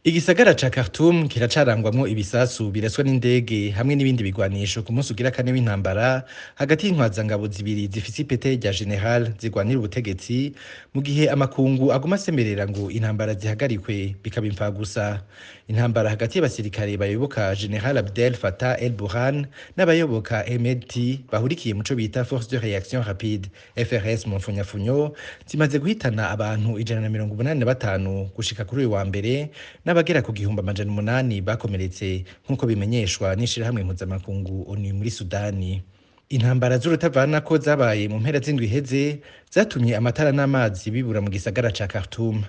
Igisagara ca Khartoum kiracarangwamwo ibisasu biraswa n'indege hamwe n'ibindi bigwanisho ku munsi ugira kane w'intambara hagati y'intwazangabo zibiri zifise ipete rya general zigwanira ubutegetsi, mu gihe amakungu aguma asemerera ngo intambara zihagarikwe bikaba imfagusa. Intambara hagati y'abasirikare bayoboka General Abdel Fattah El Burhan n'abayoboka Hemedti bahurikiye muco bita Force de Réaction Rapide, FRS mu mfunyafunyo, zimaze guhitana abantu 185 gushika kuri uyu wa mbere n'abagera ku 1800 bakomeretse, nk'uko bimenyeshwa n'ishirahamwe mpuzamakungu ONU muri Sudani. Intambara z'urutavanako zabaye mu mpera z'indwi iheze zatumye amatara n'amazi bibura mu gisagara ca Khartoum.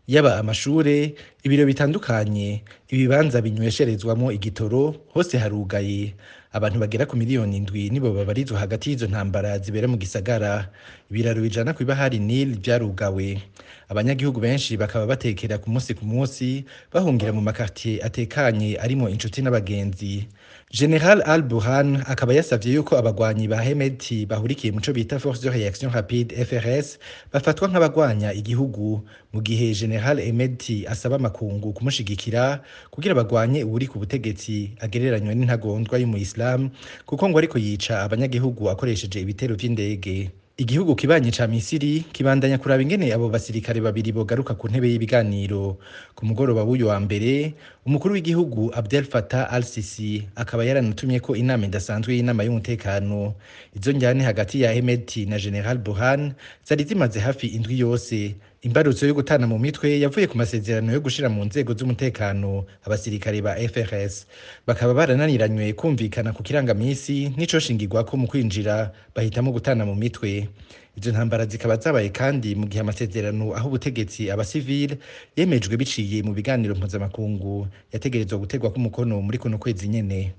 Yaba amashure, ibiro bitandukanye, ibibanza binywesherezwamwo igitoro, hose harugaye. Abantu bagera ku miliyoni 7 nibo babarizwa hagati y'izo ntambara zibera mu gisagara. Ibiraro bijana kw'ibahari Nil vyarugawe. Abanyagihugu benshi bakaba batekera ku munsi ku munsi, bahungira mu makartier atekanye arimwo inshuti n'abagenzi. General Al Burhan akaba yasavye yuko abagwanyi ba Hemedti bahurikiye muco bita Force de Réaction Rapide, FRS, bafatwa nk'abagwanya igihugu, mu gihe General Hemedti asaba amakungu kumushigikira kugira bagwanye uwuri ku butegetsi agereranywa n'intagondwa y'umuyisilamu, kuko ngo ariko yica abanyagihugu akoresheje ibitero vy'indege. Igihugu kibanyi ca Misiri kibandanya kuraba ingene abo basirikare babiri bogaruka ku ntebe y'ibiganiro. Ku mugoroba w'uyu wa mbere, umukuru w'igihugu Abdel Fattah al-Sisi akaba yaranatumye ko inama idasanzwe y'inama y'umutekano. Izo njyane hagati ya Hemedti na General Burhan zari zimaze hafi indwi yose. Imbarutso yo gutana mu mitwe yavuye ku masezerano yo gushira mu nzego z'umutekano abasirikare ba FRS, bakaba barananiranywe kumvikana ku kirangamisi n'icoshingirwako mu kwinjira, bahitamo gutana mu mitwe. Izo ntambara zikaba zabaye kandi mu gihe amasezerano aho ubutegetsi abasivile yemejwe biciye mu biganiro mpuzamakungu yategerezwa guterwako umukono muri kuno kwezi nyene.